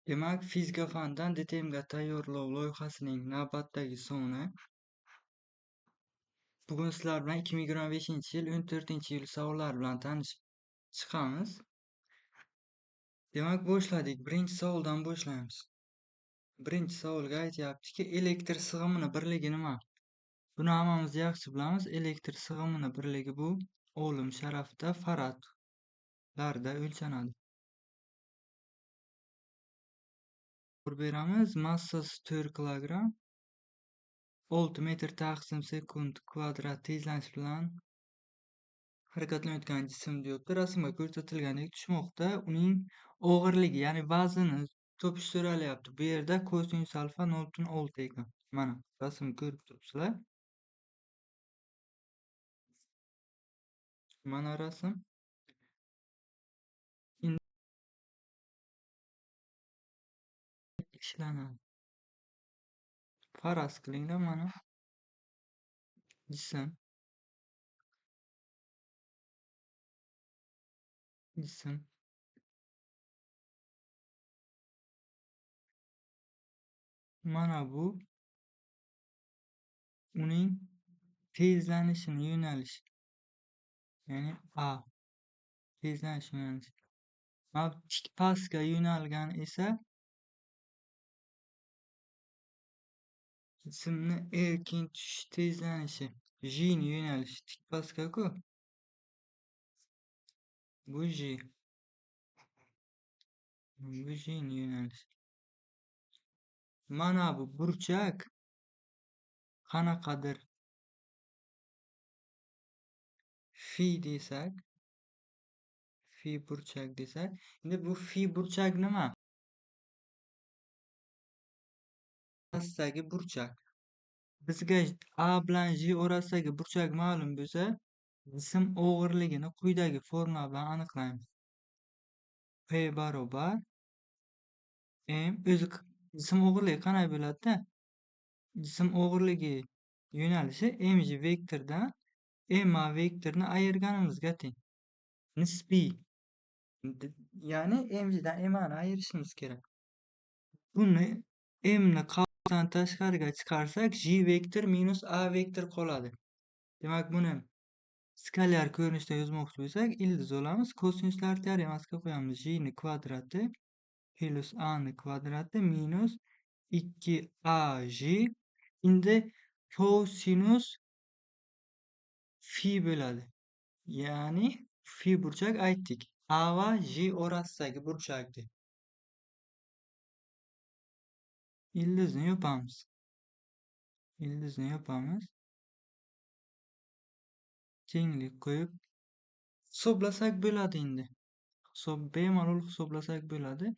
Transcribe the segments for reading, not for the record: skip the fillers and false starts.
Demak, fizika fanidan DTMga tayyorlov loyihasining navbatdagi soni. Bugun sizlar bilan 2025-yil 14-iyul savollari bilan tanishib chiqamiz. Demak, boshladik. Birinchi savoldan boshlaymiz. Birinchi savolga aytyaptiki, elektr sig'imini birligi nima? Buni hammamiz yaxshi bilamiz. Elektr sig'imini birligi bu olim sharafida faradlarda o'lchanadi. Beramiz. Massasi 4 kilogramm, 6 metr taqsim sekund kvadrat tezlanish bilan harakatlanayotgan jism deyapti. Rasmga ko'rsatilgandek tushmoqda. Uning og'irligi, ya'ni vaznini topish so'ralyapti. Bu yerda kosinus alfa 0.6 ekan. Mana rasmni ko'rib turibsizlar. Mana rasm. Ishlanadi. Faraz qilinglar, mana jism. Jism. Mana bu uning tezlanishini yo'nalishi. Ya'ni A tezlanish yo'nalishi. Mana tik pastga yo'nalgan esa jismni erkin tushish tezlanishi, J ni yo'nalishi tik pastga-ku. Bu J. Bu J ni yo'nalishi. Mana bu burchak qanaqadir fi desak, fi burchak desak, endi bu fi burchak nima? Pastdagi burchak. Bizga A bilan J orasidagi burchak ma'lum bo'lsa, jism og'irligini quyidagi formula bilan aniqlaymiz. P barobar M, o'zi jism og'irligi qanday bo'ladi-da? Jism og'irligi yo'nalishi mg vektordan ma vektorini ayirganimizga teng. Nisbiy. Ya'ni mg dan ma ni ayirishimiz kerak. Buni m ni qavsdan tashqariga chiqarsak, j vektor minus a vektor qoladi. Demak, buni skalyar ko'rinishda yozmoqchi bo'lsak, ildiz olamiz, kosinuslar teoremasiga qo'yamiz. J ni kvadrati plus a ni kvadrati minus 2aj. Endi kosinus fi bo'ladi. Ya'ni fi burchak aytdik. A va J orasidagi burchak deb. Ildizni yopamiz. Ildizni yopamiz. Tenglik qo'yib hisoblasak bo'ladi endi. Hisob bemalol hisoblasak bo'ladi.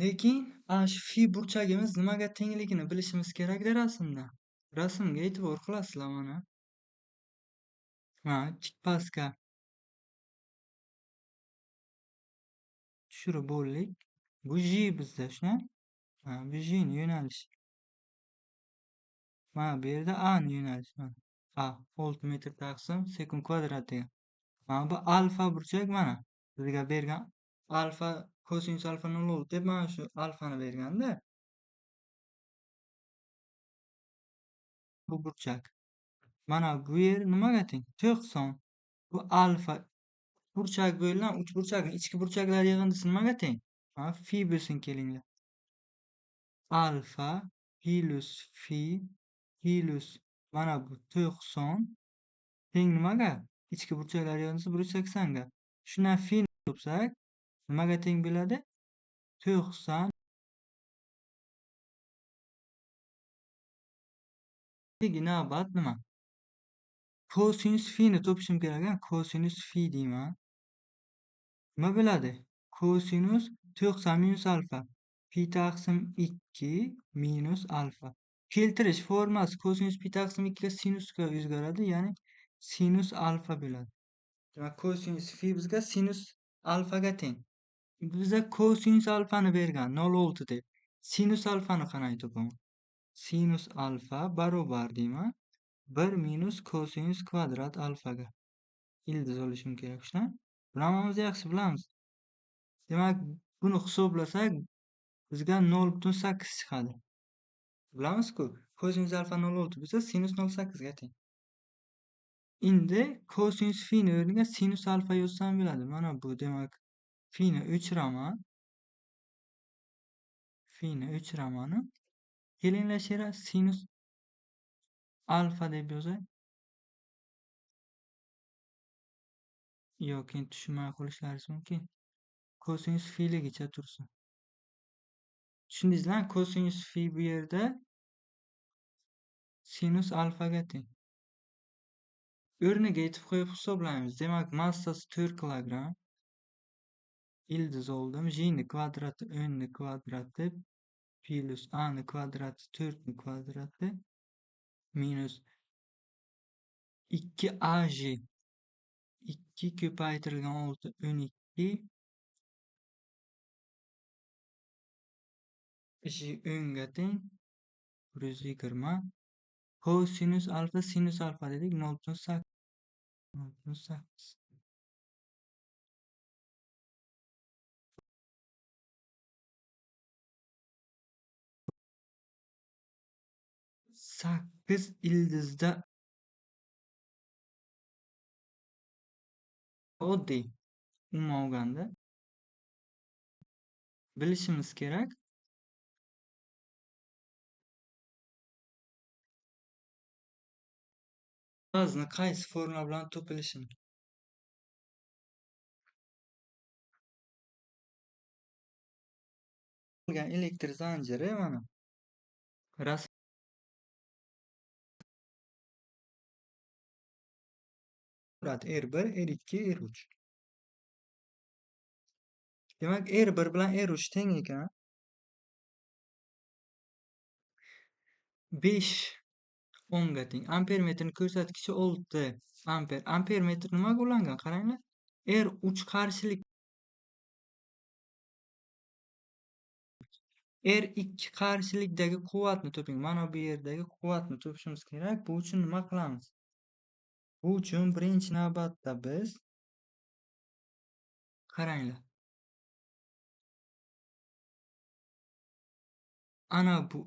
Lekin ana shu fi burchagimiz nimaga tengligini bilishimiz kerakda rasmda. Rasmga e'tibor qilasizlar mana. Mana tik pastga tushirib bo'ldik. Bu J bizda, shuna. Mana bu J ni yo'nalishi. Mana bu yerda A ni yo'nalishi mana. A 6 metr taqsim sekund kvadrat degan. Mana bu alfa burchak mana bizga bergan alfa kosinus alfa 0.6 deb mana shu alfani berganda. Bu burchak. Mana bu yer nimaga teng? 90. Bu alfa burchak bo'lingan uch burchakning ichki burchaklar yig'indisi nimaga teng? Mana fi bo'lsin kelinglar. Alfa plus fi plus mana bu 90 teng nimaga? Ichki burchaklar yig'indisi 180 ga. Shundan fi topsak nimaga teng bo'ladi? 90. Navbat nima? Kosinus fi ni topishim kerak, ha? Kosinus fi deyman. Nima bo'ladi? Kosinus 90 minus alfa. Pi taqsim 2 minus alfa. Keltirish formasi kosinus pi taqsim 2 ga sinusga o'zgaradi, ya'ni sinus alfa bo'ladi. Demak, kosinus fi bizga sinus alfaga teng. Bizga kosinus alfani bergan 0.6 deb. Sinus alfani qanday topaman? Sinus alfa barobar deyman 1 minus kosinus kvadrat alfaga. Ildiz olishim kerak, shuna. Buni hammamiz yaxshi bilamiz. Demak, Buni hisoblasak bizga 0.8 chiqadi. Bilamiz-ku, kosinus alfa 0.6 bo'lsa, sinus 0.8 ga teng. Endi kosinus fi ni o'rniga sinus alfa yozsam bo'ladi. Mana bu demak fi ni o'chiraman. Fi ni o'chiraman. Kelinglar shera sinus alfa deb yozay. Yo'q, endi tushunmay qolishlaringiz mumkin. Kosinus fi'ligicha tursin. Tushundingizlar? Kosinus fi bu yerda sinus alfaga teng. O'rniga yetib qo'yib hisoblaymiz. Demak, massasi 4 kilogramm. Ildiz oldim. J ni kvadrati 10 ni kvadrati plus A ni kvadrati 4 ni kvadrati minus 2AJ. 2 ko'paytirilgan 6 12 J 10 ga teng 120. Kosinus alfa sinus alfa dedik 0.8. 0.8. Sakkiz ildizda oddiy umuman olganda bilishimiz kerak. Vazni qaysi formula bilan topilishini. Elektr zanjiri mana rasm R1, R2, R3. Demak, R1 bilan R3 teng ekan. 5 o'nga teng. Ampermetrning ko'rsatkichi 6 amper. Ampermetr nimaga ulangan? Qaranglar. R3 qarshilik. R2 qarshilikdagi quvvatni toping. Mana bu yerdagi quvvatni topishimiz kerak. Bu uchun nima qilamiz? Bu uchun birinchi navbatda biz qaranglar. Ana bu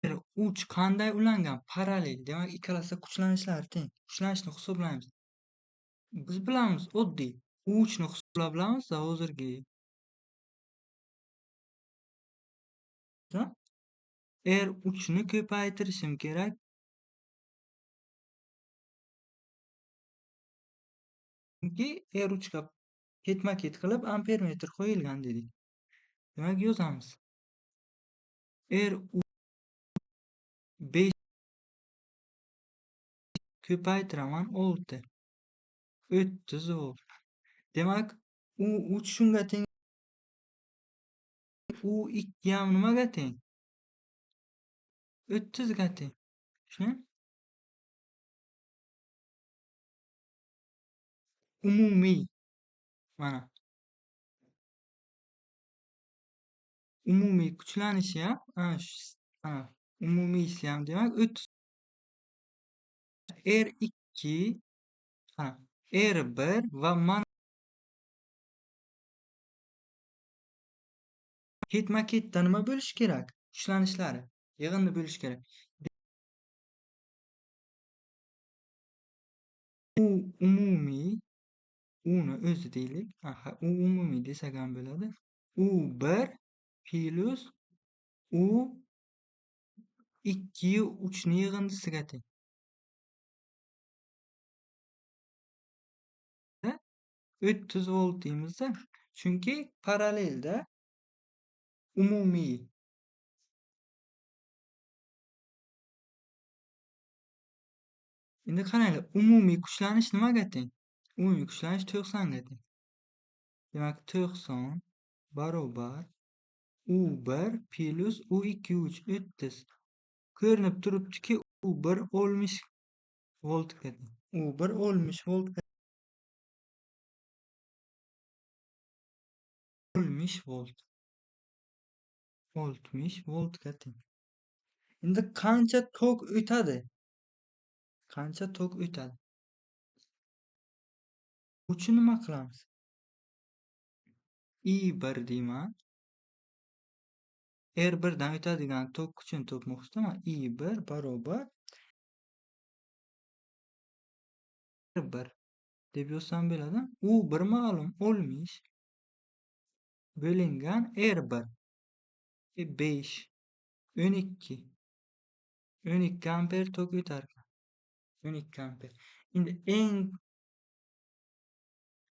R3 qanday ulangan? Parallel. Demak, ikkalasi kuchlanishlari teng. Kuchlanishni hisoblaymiz. Biz bilamiz, oddiy U3 ni hisoblab bilamiz hozirgi. R3 ni ko'paytirishim kerak. Chunki R3 ga ketma-ket qilib ampermetr qo'yilgan dedik. Demak, yozamiz. R3 5 ko'paytiraman 6. 30 volt. Demak, U3 shunga teng. U2 ham nimaga teng? 30 ga teng. Tushundingmi? Umumiy mana umumiy kuchlanishi ham ana umumiysi ham demak 30. R2 R1 va mana ketma-ketda nima bo'lishi kerak? Kuchlanishlari yig'indi bo'lishi kerak. U umumiy, U ni o'zi deylik. Aha, U umumiy desak ham bo'ladi. U1 plus U 2 3 ni yig'indisiga teng. 30 volt deymizda. Chunki parallelda umumiy Endi qaranglar, umumiy kuchlanish nimaga teng? Umumiy kuchlanish 90 ga teng. Demak, 90 barobar U1 plus U2 3 30. Ko'rinib turibdiki, U1 60 voltga teng. U1 60 voltga 60 volt. 60 voltga teng. Endi qancha tok o'tadi? Qancha tok o'tadi? Uchun nima qilamiz? I1 deyman. R1 dan o'tadigan tok kuchini topmoqchiman. I1 barobar R1 deb yozsam bo'ladi. U1 ma'lum olmish bo'lingan R1 5 12 12 amper tok o'tar ekan. 12 amper. Endi eng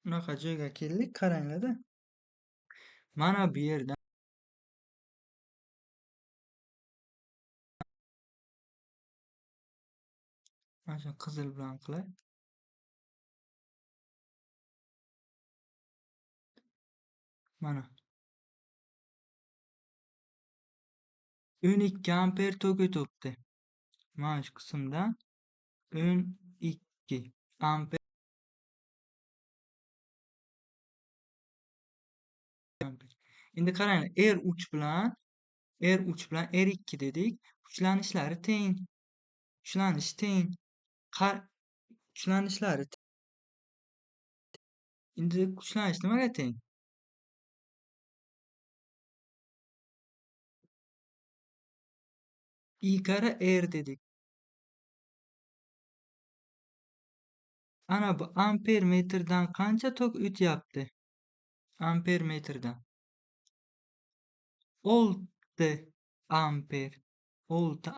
unaqa joyga keldik, qaranglar-da. Mana bu yerdan mana shu qizil bilan qilay. Mana 12 amper tok o'tibdi. Mana shu qismdan 12 amper. Endi qarang, R3 bilan R2 dedik. Kuchlanishlari teng. Kuchlanish teng. Kuchlanishlari. Endi kuchlanish nimaga teng? I kare R dedik. Ana bu amper metrdan qancha tok o'tyapti? Amper metrdan 6 amper. 6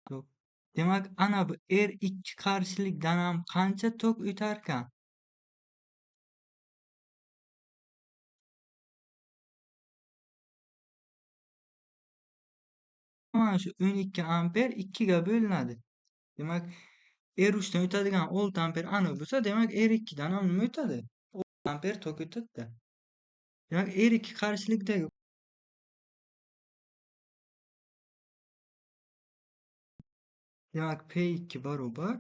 tok. Demak, ana bu R2 qarshilikdan ham qancha tok o'tarkan? Mana shu 12 amper 2 ga bo'linadi. Demak, R3 dan o'tadigan 6 amper aniq bo'lsa, demak R2 dan ham nima o'tadi? 6 amper tok o'tadi. Demak, R2 qarshilikdagi demak P2 barobar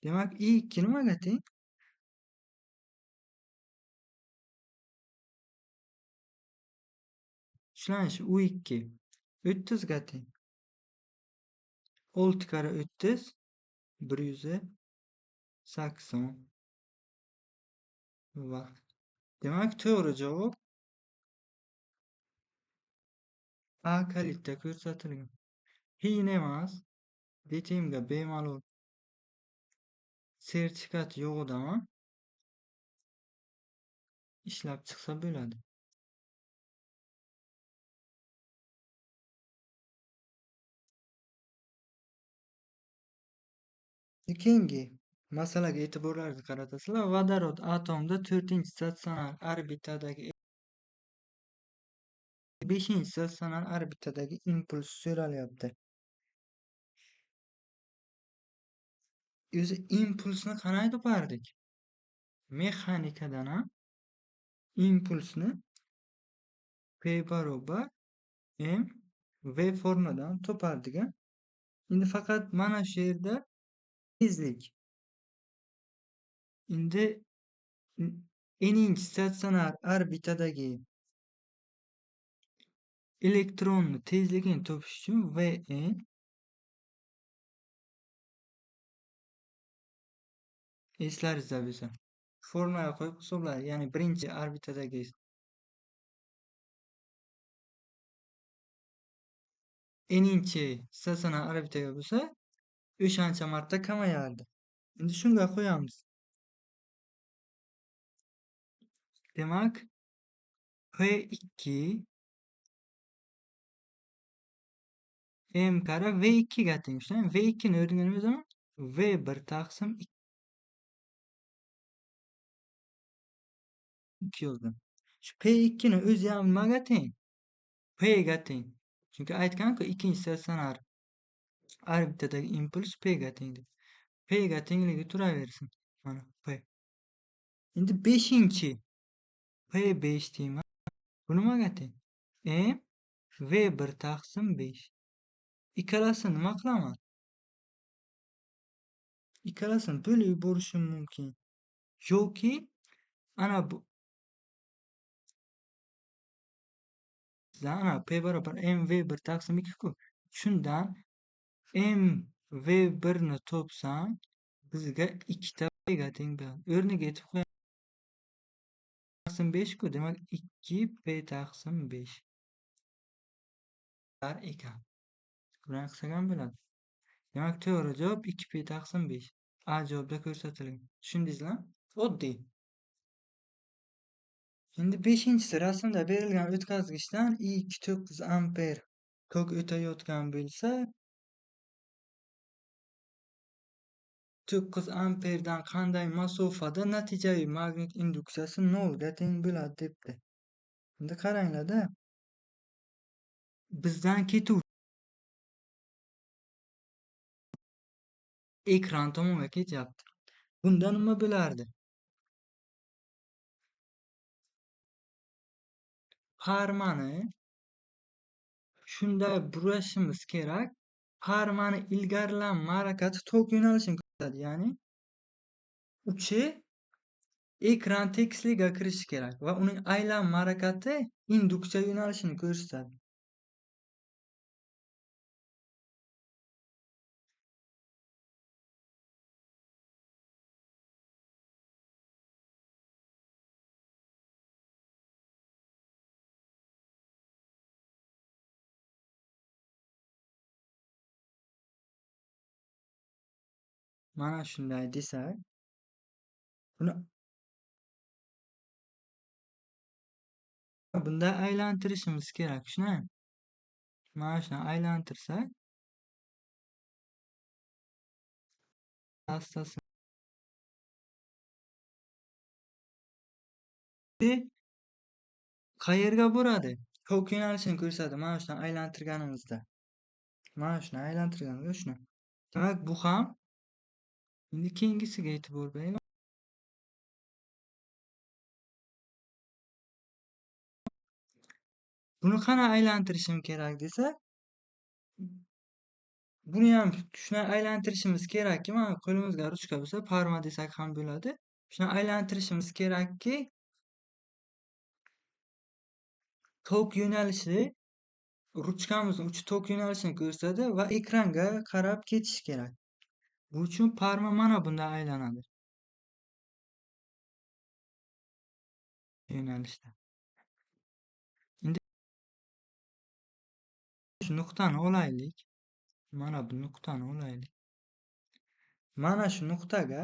demak I2 nimaga teng? Kuchlanish U2 30 ga teng. 6 kare 30 180 watt. Demak, to'g'ri javob A kalitda ko'rsatilgan. Qiyin emas. DTMga bemalol sertifikat yo'g'idan ishlab chiqsa bo'ladi. Keyingi masalaga e'tiborlaringizni qaratasizlar. Vodorod atomida 4-statsionar orbitadagi 5-statsionar orbitadagi impuls so'ralyapti. O'zi impulsni qanday topardik? Mexanikadan ham impulsni P barobar m v formadan topardik. Endi faqat mana shu yerda tezlik. Endi n-statsionar orbitadagi elektronni tezligini topish uchun Vn eslaringizda bo'lsa formulaga qo'yib hisoblaydi. Ya'ni birinchi orbitadagi n-statsionar orbitaga bo'lsa o'shancha marta kamayardi. Endi shunga qo'yamiz. Demak, P2 m kare V2 ga teng. V2 ni o'rganamiz zaman V1 taqsim 2 yozdim. Shu P2 ni o'zi ham nimaga teng? P ga teng. Chunki aytgan-ku ikkinchi statsionar orbitadagi impuls P ga teng deb. P ga tengligi turaversin. Mana P. Endi 5-chi P5 deyman. Bu nimaga teng? M V1 taqsim 5. Ikkalasini nima qilaman? Ikkalasini bo'lib yuborishim mumkin. Yoki ana bu ana P barobar MV1 taqsim 2 ku. Shundan M V1 ni topsam, bizga 2 ta P ga teng bo'ladi. O'rniga aytib qo'yamiz. Taqsim 5 ku, demak 2 P taqsim 5 ekan. Bularni qilsak ham bo'ladi. Demak, to'g'ri javob 2 P taqsim 5. A javobda ko'rsatilgan. Tushundingizmi? Oddiy. Endi 5-inchisi rasmda berilgan o'tkazgichdan I2 9 amper tok o'tayotgan bo'lsa, 9 amperdan qanday masofada natijaviy magnit induksiyasi 0 ga teng bo'ladi debdi. Endi qaranglar-da. Bizdan ketuv ekran tomonga ketyapti. Bunda nima bo'lardi? Parmani shunday burashimiz kerak. Parmani ilgarilanma harakati tok yo'nalishini ko'rsatadi. Ya'ni uchi ekran tekisligiga kirishi kerak va uning aylanma harakati induksiya yo'nalishini ko'rsatadi. Mana shunday desak, buni bunday aylantirishimiz kerak, shunday. Mana shuni aylantirsak, astasi qayerga boradi? Tok yo'nalishini ko'rsatadi. Mana shuni aylantirganimizda. Mana shuni aylantirganimizda shuni. Demak, bu ham endi keyingisiga e'tibor beraylik. Buni qanday aylantirishim kerak desa, buni ham shunday aylantirishimiz kerakki, mana qo'limizga ruchka bo'lsa, parma desak ham bo'ladi. Shuni aylantirishimiz kerakki, tok yo'nalishi ruchkamizning uchi tok yo'nalishini ko'rsatadi va ekranga qarab ketishi kerak. Bu uchun parma mana bunday aylanadi. Yo'nalishda. Endi shu nuqtani olaylik. Mana bu nuqtani olaylik. Mana shu nuqtaga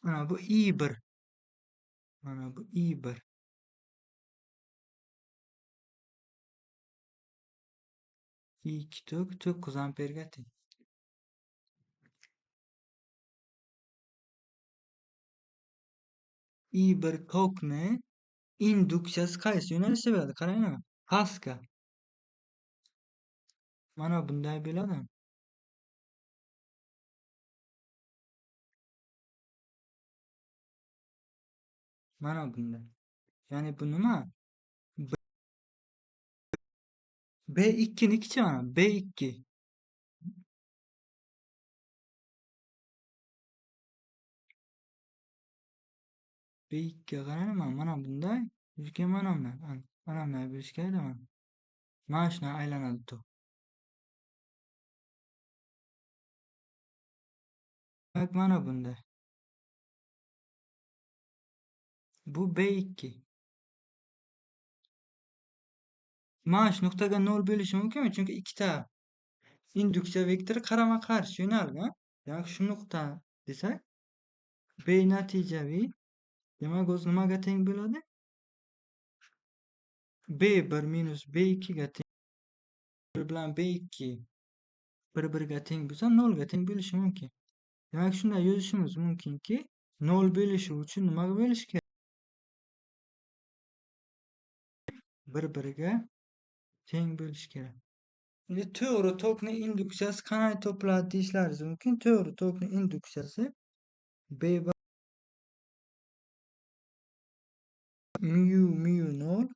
mana bu I1. Mana bu I1. I2 tok 9 amperga teng. I1 tokni induksiyasi qaysi yo'nalishda bo'ladi? Qaranglar, pastga. Mana bunday bo'ladi. Mana bunday. Ya'ni bu nima? B2 ni kichik mana B2. B2 qaranglar, mana bunday, keyin mana bunday, mana bunday bo'lishi kerak mana. Mana shunday aylanadi tok. Demak, mana bunday. Bu B2. Mana shu nuqtaga 0 bo'lishi mumkinmi? Chunki ikkita induksiya vektori qarama-qarshi yo'nalgan. Demak, shu nuqta desak, B natijaviy, demak, o'zi nimaga teng bo'ladi? B1 minus B2 ga teng. 1 bilan B2 bir-biriga teng bo'lsa, 0 ga teng bo'lishi mumkin. Demak, shunday yozishimiz mumkinki, 0 bo'lishi uchun nimaga bo'lishi kerak? Bir-biriga teng bo'lishi kerak. Endi to'g'ri tokning induksiyasi qanday topiladi deyishlaringiz mumkin. To'g'ri tokning induksiyasi B1 mu mu 0,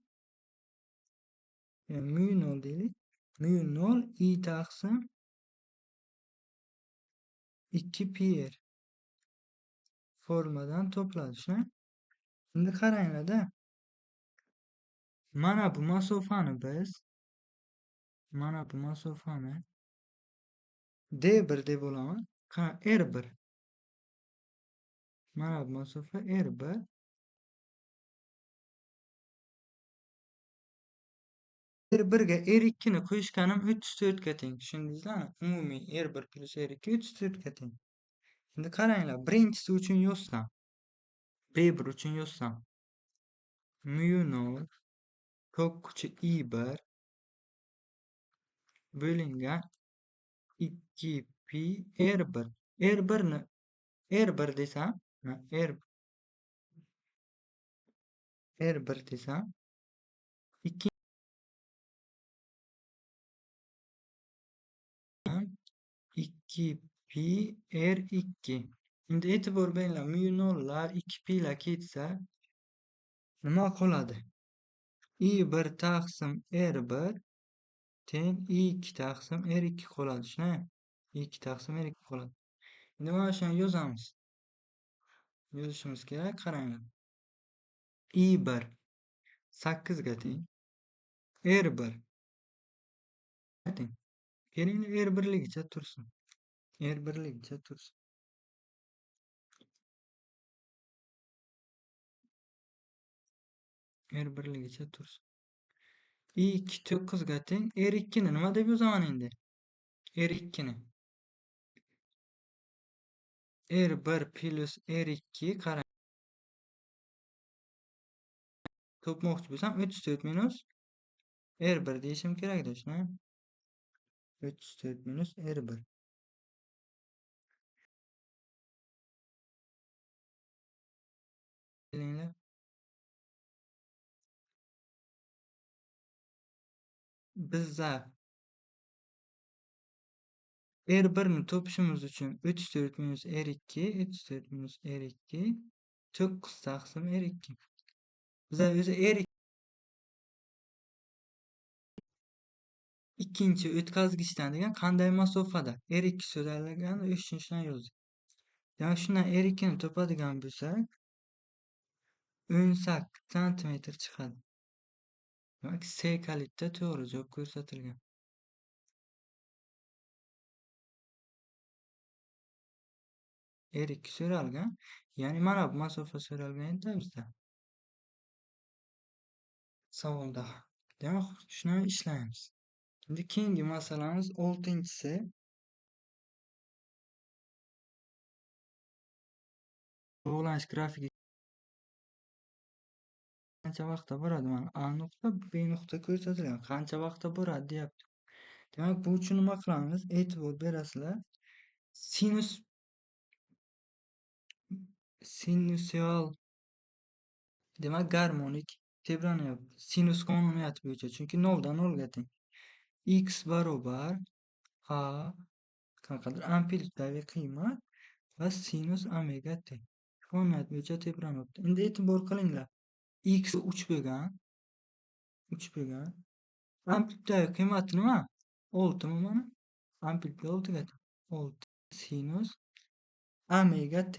ya'ni mu 0 deylik. Mu 0 I taqsim 2 pi r formadan topiladi, shunday. Endi qaranglar-da. Mana bu masofani biz, mana bu masofani D1 deb olaman. Qara, R1. Mana bu masofa R1. R1 ga R2 ni qo'shganim 34 ga teng. Tushundingizlarmi? Umumiy R1 plus R2 34 ga teng. Endi qaranglar, birinchisi uchun yozsam, B1 uchun yozsam, mu 0 tok kuchi I1 bo'lingan 2 pi R1. R1 ni R1 desam, R1 desam 2 2 pi R2. Endi e'tibor beringlar, mu 0lar 2 pi lar ketsa nima qoladi? I1 taqsim R1 teng I2 taqsim R2 qoladi, shunday? I2 taqsim R2 qoladi. Endi mana shuni yozamiz. Yozishimiz kerak, qaranglar. I1 8 ga teng, R1 teng. Kelinglar R1ligicha tursin. R1ligicha tursin. R1ligicha tursin. I2 9 ga teng. R2 ni nima deb yozaman endi? R2 ni R1 plus R2 qarang. Topmoqchi bo'lsam 34 minus R1 deyishim kerakda, shunday? 34 minus R1. Kelinglar. Bizda R1 ni topishimiz uchun 34 minus R2, 34 minus R2 9 taqsim R2. Bizda o'zi R2 ikkinchi o'tkazgichdan degan qanday masofada? R2 so'ralgan, 3-dan yozdik. Demak, shundan R2 ni topadigan bo'lsak 18 santimetr chiqadi. Demak, C kalitda to'g'ri javob ko'rsatilgan. R2 so'ralgan, ya'ni mana bu masofa so'ralgan edi bizda savolda. Demak, shuni ishlaymiz. Endi keyingi masalamiz 6-chisi. Bog'lanish grafigi qancha vaqtda boradi? Mana A nuqta, B nuqta ko'rsatilgan. Qancha vaqtda boradi deyapti. Demak, bu uchun nima qilamiz? E'tibor berasizlar. Sinusual demak garmonik tebranyapti. Sinus qonuniyati bo'yicha, chunki 0 dan 0 ga teng. X barobar A qanaqadir amplitudaviy qiymat va sinus omega t. Qonuniyat bo'yicha tebranyapti. Endi e'tibor qilinglar. X 3 bo'lgan. 3 bo'lgan. Amplitudaviy qiymati nima? 6 mi mana? Amplituda 6 ga teng. 6 sinus omega t.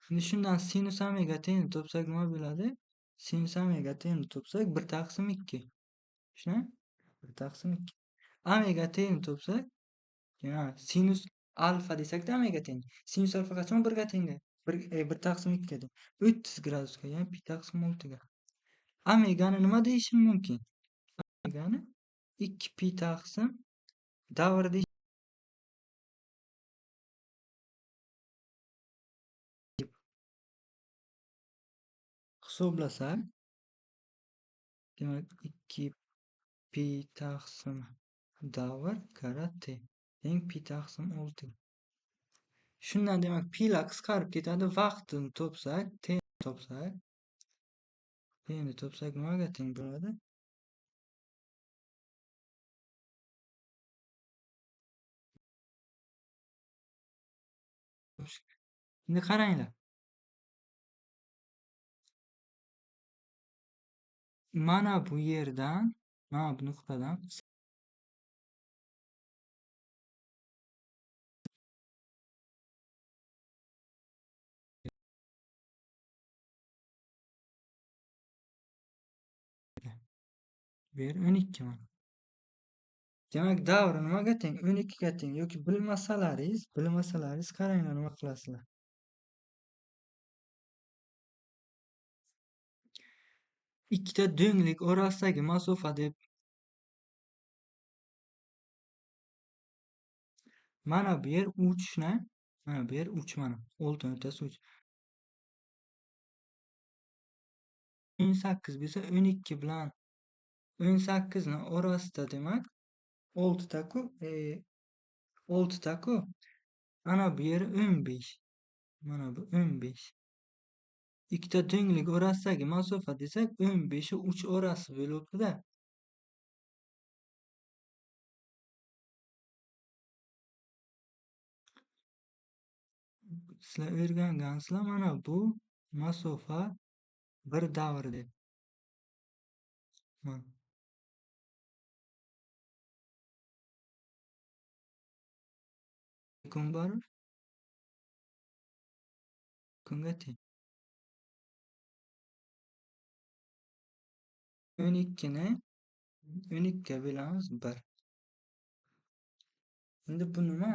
Endi shundan sinus omega t ni topsak nima bo'ladi? Sinus omega t ni topsak 1 taqsim 2. Shunday? 1 taqsim 2. Omega t ni topsak, ya sinus alfa desakda omega t ni. Sinus alfa qachon 1 ga teng? 1 taqsim 2 ga teng. 30 gradusga, ya'ni pi taqsim 6 ga. Omegani nima deyishim mumkin? Omegani 2 pi taqsim davr deb hisoblasak, demak 2 pi taqsim davr karra t teng pi taqsim 6. Shundan demak pilar qisqarib ketadi. Vaqtini topsak, t topsak, t ni topsak nimaga teng bo'ladi? Endi qaranglar. Mana bu yerdan, mana bu nuqtadan bu yer 12 mana. Demak, davri nimaga teng? 12 ga teng. Yoki bilmasalaringiz qaranglar nima qilasizlar. Ikkita do'nglik orasidagi masofa deb mana bu yer 3 ni, mana bu yer 3 mana. Oltin o'rtasi 3. 18 bo'lsa 12 bilan 18 ni orasida demak 6ta-ku, 6ta-ku. Ana bu yeri 15. Mana bu 15. Ikkita do'nglik orasidagi masofa desak 15 u 3 orasi bo'libdi-da. Sizlar o'rgangansizlar, mana bu masofa bir davr deb. Mana. Kun bor. Kunga teng. 12ni 12ga bo'lamiz 1. Endi bu nima?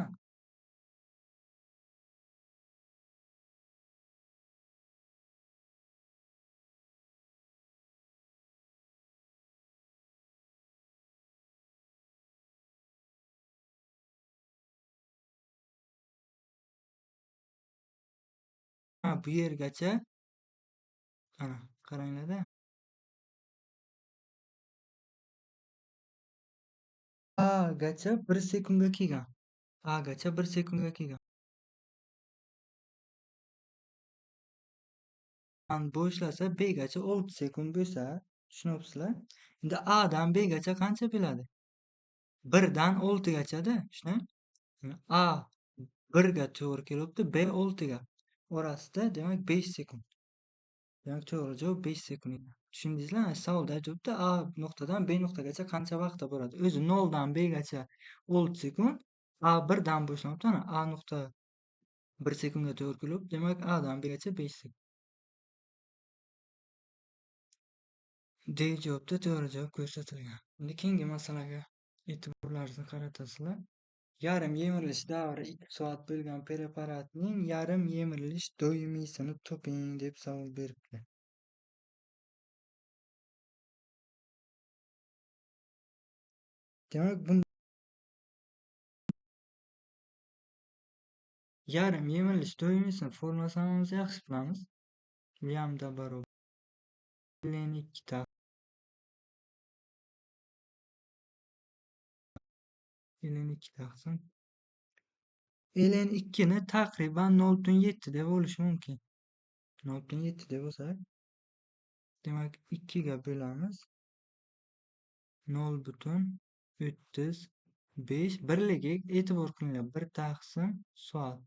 Ha, bu yergacha ana qaranglar-da. A gacha 1 sekundga kelgan. A gacha 1 sekundga kelgan. An boshlasa B gacha 6 sekund bo'lsa, tushunyapsizlar? Endi A dan B gacha qancha bo'ladi? 1 dan 6 gachada, shuni? A 1 ga to'g'ri kelibdi, B 6 ga. Orasida demak 5 sekund. Demak to'g'ri javob 5 sekund ekan. Tushundingizlar? Savolda aytibdi A nuqtadan B nuqtagacha qancha vaqtda boradi? O'zi 0 dan B gacha 6 sekund, A 1 dan boshlanibdi, ana A nuqta 1 sekundga to'g'ri kelib, demak A dan B gacha 5 sekund. D javobda to'g'ri javob ko'rsatilgan. Endi keyingi masalaga e'tiborlaringizni qaratasizlar. Yarim yemirilish davri 2 soat bo'lgan preparatning yarim yemirilish doimiysini toping deb savol beribdi. Demak, bunda yarim yemirilish doimiysini formulasini hammamiz yaxshi bilamiz. Lambda barobar ln 2 ta ln 2 taqsim ln 2 ni taqriban 0.7 deb olish mumkin. 0.7 deb olsak, demak 2 ga bo'lamiz. 0.35 birligiga e'tibor qilinglar. 1 taqsim soat.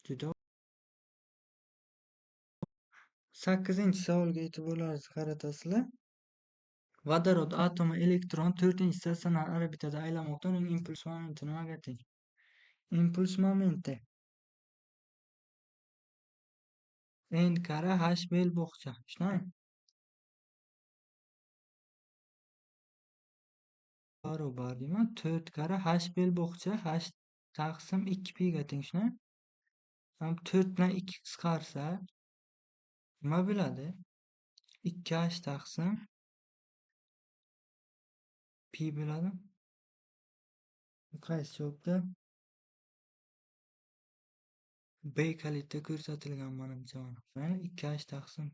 Juda 8-savolga e'tiborlaringizni qaratasizlar. Vodorod atomi elektron 4-statsionar orbitada aylanmoqda. Uning impuls momenti nimaga teng? Impuls momenti n karra h bel bo'xcha, shundaymi? Barobar deyman 4 karra h bel bo'xcha h taqsim 2 pi ga teng, shundaymi? Ham 4 bilan 2 qisqarsa nima bo'ladi? 2h taqsim pi bo'ladi. Qaysi javobda? B kalitda ko'rsatilgan manimcha mana. Mana 2h taqsim.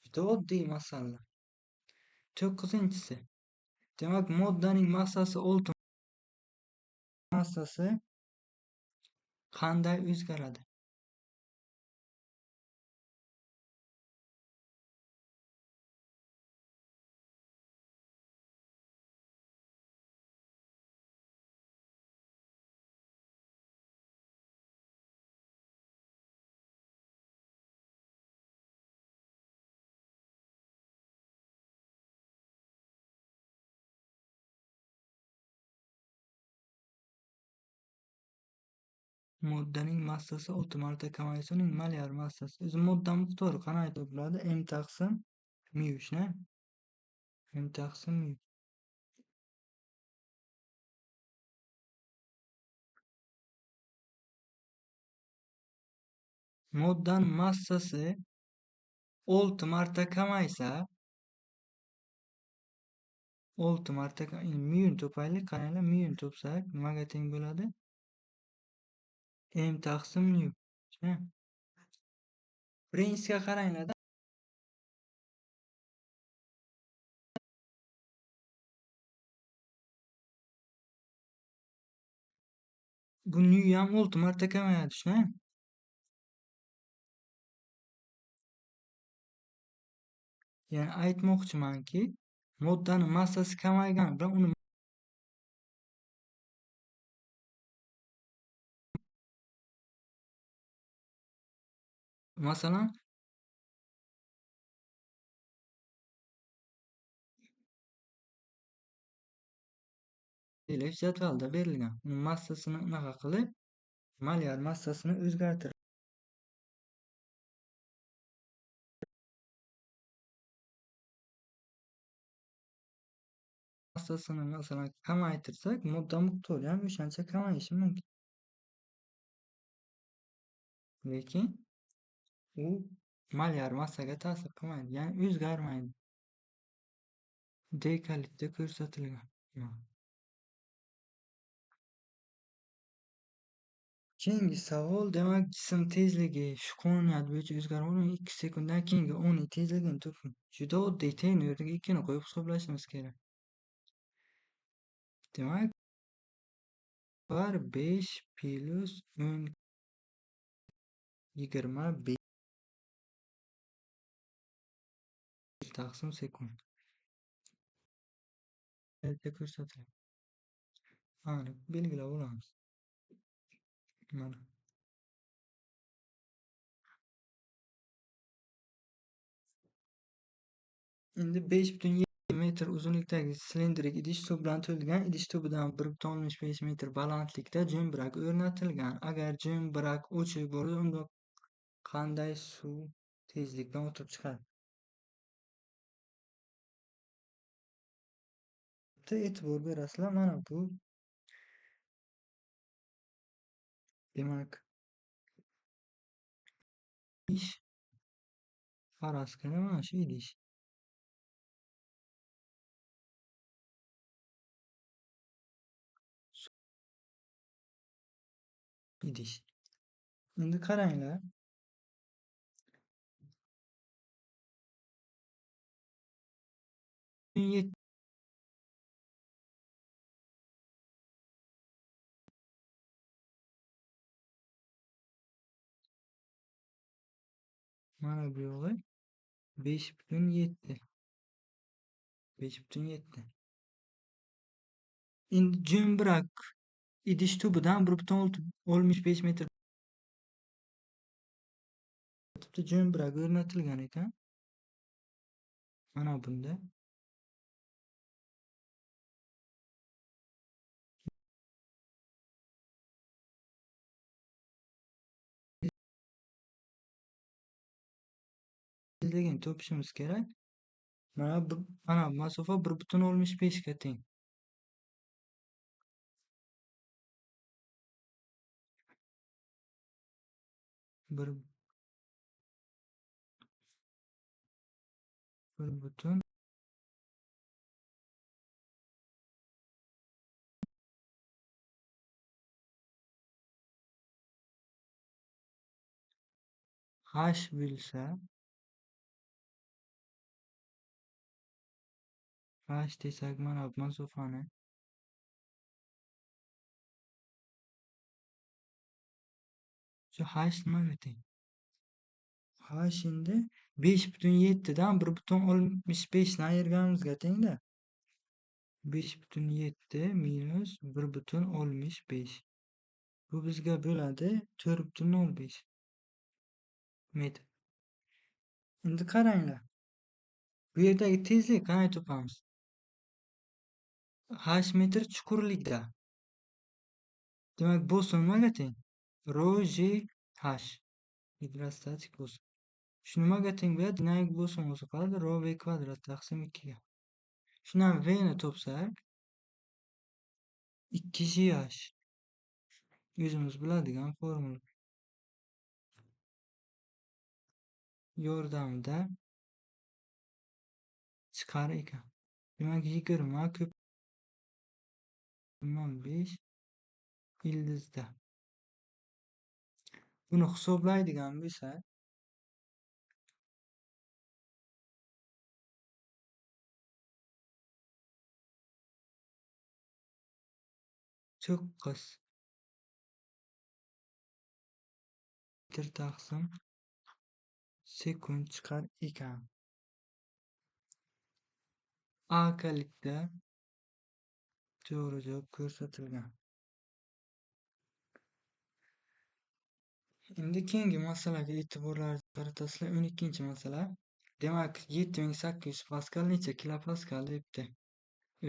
Juda oddiy masala. 9-chisi. Demak, moddaning massasi 6 massasi qanday o'zgaradi? Moddaning massasi 6 marta kamaysa, uning molyar massasi. O'zi modda miqdori qanday topiladi? M taqsim mu, shuna? M taqsim mu. Moddaning massasi 6 marta kamaysa, 6 marta muyni topaylik, qaranglar, muyni topsak nimaga teng bo'ladi? M taqsim mu. Shuna? Birinchisiga qaranglar. Bu nu ham 6 marta kamayadi, shuna? Ya'ni aytmoqchimanki, moddaning massasi kamaygani bilan uni masalan jadvalda berilgan. Uni massasini unaqa qilib, molyar massasini o'zgartirib massasini masalan kamaytirsak, modda miqdori ham o'shancha kamayishi mumkin. Lekin u molyar massaga ta'sir qilmaydi, ya'ni o'zgarmaydi. Dekalitda ko'rsatilgan. Keyingi savol, demak, jism tezligi shu qonuniyat bo'yicha o'zgarmaydi. 2 sekunddan keyingi o'ning tezligini toping. Juda oddiy, tengni o'rniga 2 ni qo'yib hisoblashimiz kerak. Demak, var 5 plus 10 25 taqsim sekund. Ko'rsatiladi. Aniq belgilab olamiz. Mana. Endi 5,7 metr uzunlikdagi silindrik idish suv bilan to'lgan idish tubidan 1,65 metr balandlikda jo'mrak o'rnatilgan. Agar jo'mrak o'chib bo'lsa, unda qanday suv tezlik bilan o'tib chiqadi? E'tibor berasizlar, mana bu demak idish, faraz qiling, mana shu idish. Idish. Endi qaranglar. Mana bu yo'g'i 5,7. 5,7. Endi jo'mrak idish tubidan 1,65 metr jo'mrak o'rnatilgan ekan. Mana bunda. Tezligini topishimiz kerak. Mana masofa 1,65 ga teng. Bir butun h bo'lsa, h desak mana bu masofani shu h nimaga teng? H endi 5,7 dan 1,65 ni ayirganimizga tengda. 5,7 minus 1,65. Bu bizga bo'ladi 4,05 metr. Endi qaranglar. Bu yerdagi tezlik qanday topamiz? H metr chuqurlikda. Demak, bosim nimaga teng? Rho G H gidrostatik bosim. Shu nimaga teng bo'ladi? Dinamik bosim bo'lsa qoladi rho V kvadrat taqsim 2 ga. Shundan V ni topsak 2 G H. O'zimiz biladigan formula yordamida chiqar ekan. Demak 20 ko'p 5 ildizda. Buni hisoblaydigan bo'lsak to'qqiz metr taqsim sekund chiqar ekan. A kalitda to'g'ri javob ko'rsatilgan. Endi keyingi masalaga e'tiborlaringizni qaratasizlar. 12-masala. Demak, 7800 paskal necha kilopaskal debdi.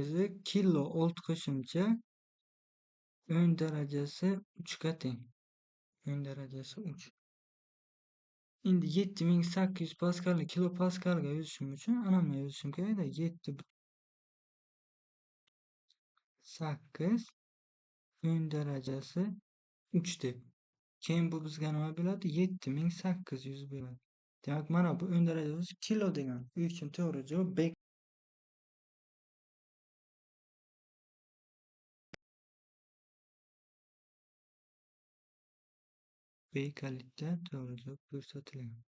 O'zi kilo 6 qo'shimcha 10 darajasi 3 ga teng. 10 darajasi 3. Endi 7800 paskalni kilopaskalga yozishim uchun ana buni yozishim kerakda. 7.8 10 darajasi 3 deb. Keyin bu bizga nima bo'ladi? 7800 bo'ladi. Demak, mana bu 10 darajasi kilo degan. U uchun to'g'ri javob B. B kalitda to'g'ri javob ko'rsatilgan.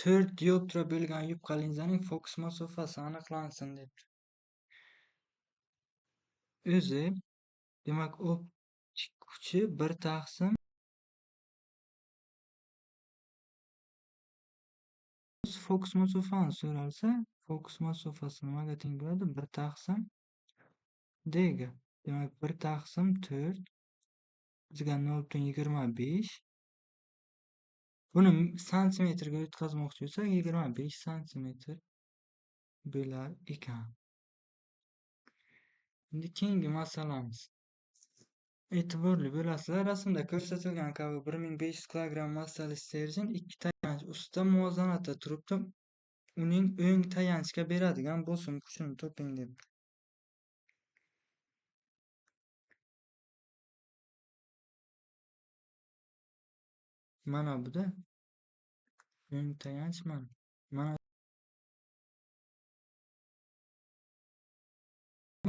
To'rt dioptra bo'lgan yupqa linzaning fokus masofasi aniqlansin debdi. O'zi, demak, optik kuchi 1 taqsim fokus masofani so'ralsa, fokus masofasi nimaga teng bo'ladi? 1 taqsim d ga. Demak, 1 taqsim 4 bizga 0.25. Buni santimetrga o'tkazmoqchi bo'lsak, 25 santimetr bo'lar ekan. Endi keyingi masalamiz. E'tiborli bo'lasizlar, rasmda ko'rsatilgan kabi 1500 kilogramm massali sterjen ikki tayanch ustida muvozanatda turibdi. Uning o'ng tayanchga beradigan bosim kuchini toping debdi. Mana buda o'ng tayanch mana.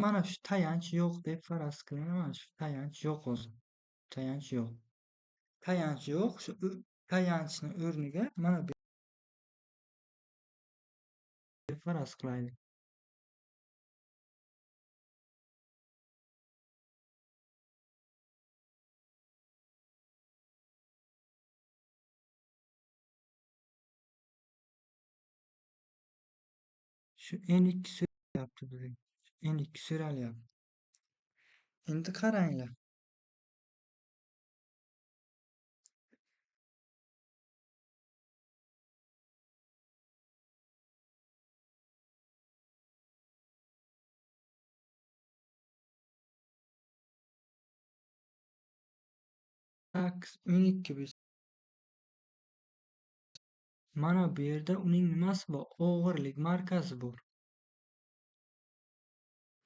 Mana shu tayanch yo'q deb faraz qiling. Mana shu tayanch yo'q o'zi. Tayanch yo'q. Tayanch yo'q. Shu tayanchni o'rniga mana bu faraz qilaylik. Shu N2 so'rayapti bizga. N2 so'ralyapti. Endi qaranglar. Aks 12 bo'lsa. Mana bu yerda uning nimasi bor? Og'irlik markazi bor.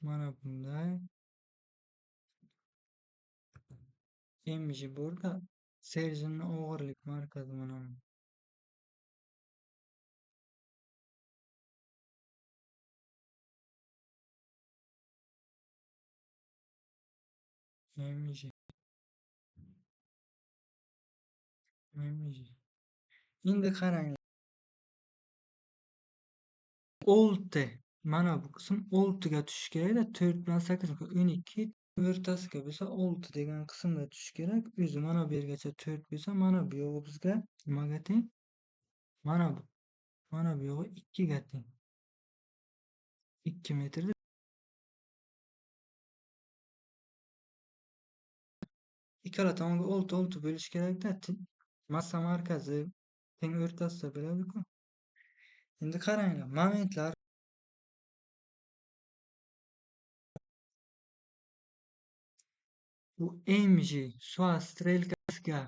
Mana bunday mg bor-da, sterjenning og'irlik markazi mana bu. Mg. Mg. Endi qaranglar. 6. Mana bu qism 6 ga tushishi kerakda. 4 bilan 8 12 o'rtasiga bo'lsa 6 degan qismga tushishi kerak. O'zi mana bu yergacha 4 bo'lsa, mana bu yog'i bizga nimaga teng? Mana bu. Mana bu yog'i 2 ga teng. 2 metrda. Ikkala tomonga 6 6 bo'lish kerakda. Massa markazi teng o'rtasida bo'ladi-ku. Endi qaranglar, momentlar bu mg soat strelkasiga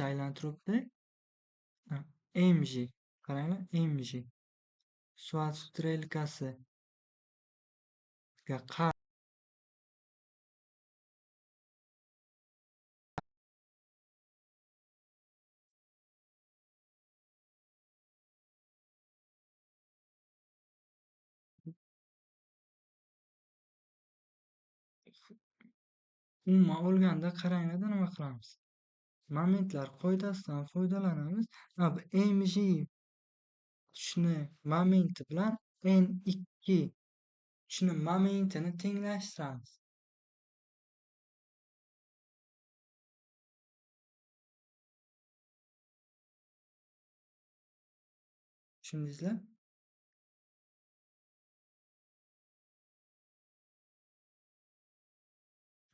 aylantiribdi. Mg qaranglar, mg soat strelkasiga umuman olganda qaranglarda nima qilamiz? Momentlar qoidasidan foydalanamiz. Bu mg kuchni momenti bilan n2 kuchni momentini tenglashtiramiz. Tushundingizlar?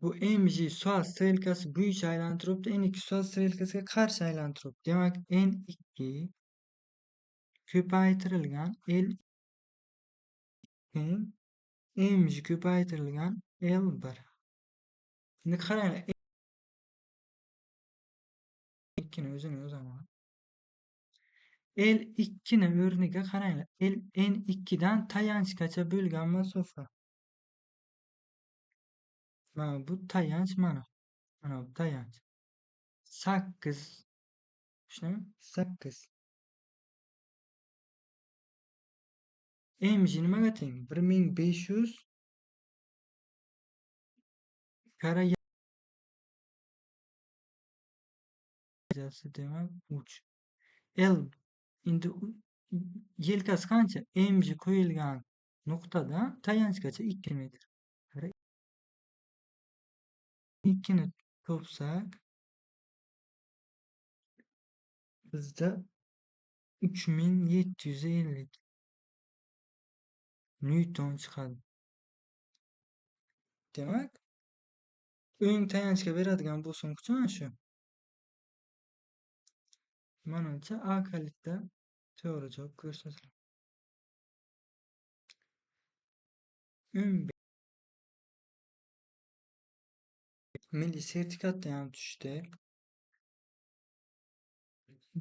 Bu mg soat strelkasi bo'yicha aylantiribdi, n2 soat strelkasiga qarshi aylantiribdi. Demak, n2 ko'paytirilgan L teng mg ko'paytirilgan L1. Endi qaranglar, 2 ni o'zini yozaman. L2 ni o'rniga qaranglar, N2 dan tayanchgacha bo'lgan masofa. Mana bu tayanch, mana. Mana bu tayanch. 8. Tushundingmi? 8. Mg nimaga teng? 1500 karra demak 3. L endi yelkasi qancha? Mg qo'yilgan nuqtadan tayanchgacha 2 metr. 2 ni topsak bizda 3750 Newton chiqadi. Demak, o'ng tayanchga beradigan bosim kuchi mana shu. Manimcha A kalitda to'g'ri javob ko'rsatiladi. 15 milliy sertifikatda ham tushdi.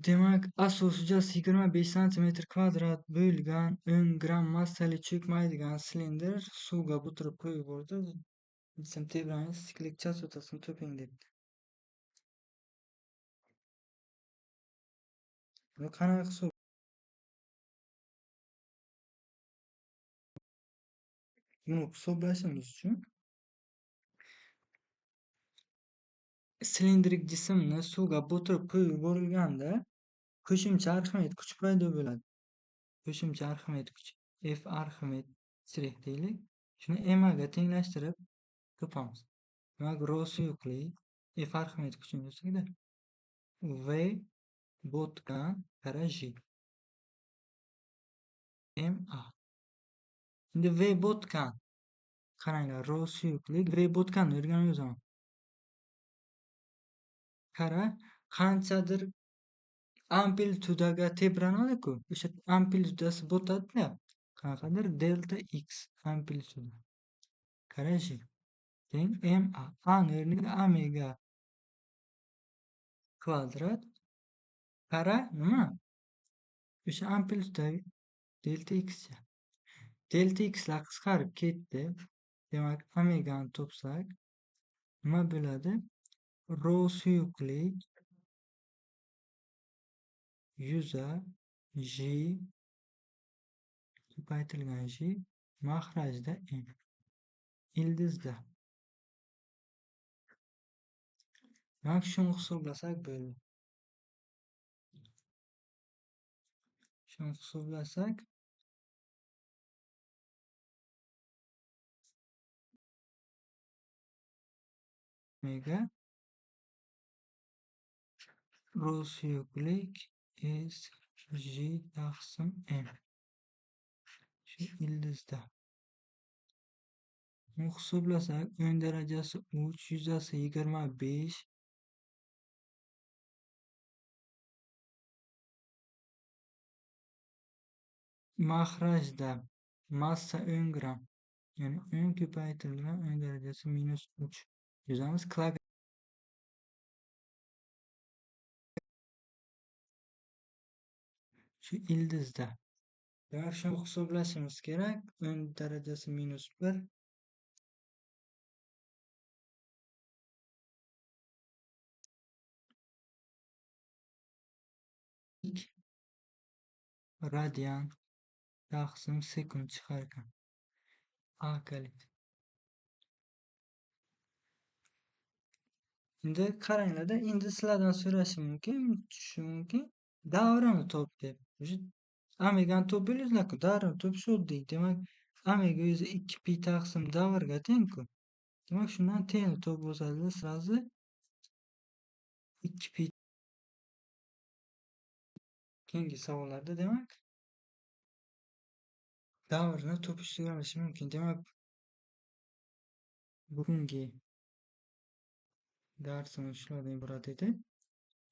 Demak, asos hujjasi 25 santimetr kvadrat bo'lgan 10 gramm massali cho'kmaydigan silindr suvga botirib qo'yib yubordi. Jism tebranish siklik chastotasini toping debdi. Buni qanaqa hisob? Buni hisoblashimiz uchun silindrik jismni suvga botirib qo'yib yuborilganda qo'shimcha Arximed kuchi paydo bo'ladi. Qo'shimcha Arximed kuchi F Arximed shtrix deylik. Shuni ma ga tenglashtirib topamiz. Demak, rho suyuqlik F Arximed kuchini yozsak-da, V botgan karra G MA. Endi V botgan qaranglar, rho suyuqlik V botganni o'rganib yozaman. Qara, qanchadir amplitudaga tebranadi-ku. O'sha amplitudasi botadi-da. Qanaqadir delta x amplituda. Qara G teng MA. A ni o'rniga omega kvadrat. Qara nima? O'sha amplituda delta x. Delta x lar qisqarib ketdi. Demak, omegani topsak nima bo'ladi? Rho suyuqlik 100 G ko'paytirilgan G mahrajda M ildizda. Demak, shuni hisoblasak bo'ldi. Shuni hisoblasak omega rho suyuqlik S J taqsim M. Shu ildizda. Buni hisoblasak 10 darajasi 3 yuzasi 25 mahrajda massa 10 gram, ya'ni 10 ko'paytirilgan 10 darajasi minus 3 yozamiz. Kilogram shu ildizda. Demak, shuni hisoblashimiz kerak. 10 darajasi minus 1 radian taqsim sekund chiqar ekan. A kalit. Endi qaranglarda, endi sizlardan so'rashim mumkin, tushishi mumkin. Davrini top deb. Omegani top bildingizlar-ku, davrini topish oddiy. Demak, omega o'zi 2 pi taqsim davrga teng-ku. Demak, shundan tengni top bo'lsa, sразу 2 pi. Keyingi savollarda demak davrni topish so'ralishi mumkin. Demak, bugungi darsimiz shulardan iborat edi.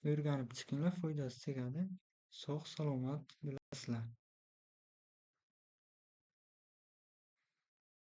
O'rganib chiqinglar, foydasi tegadi. Sog' salomat bo'lasizlar.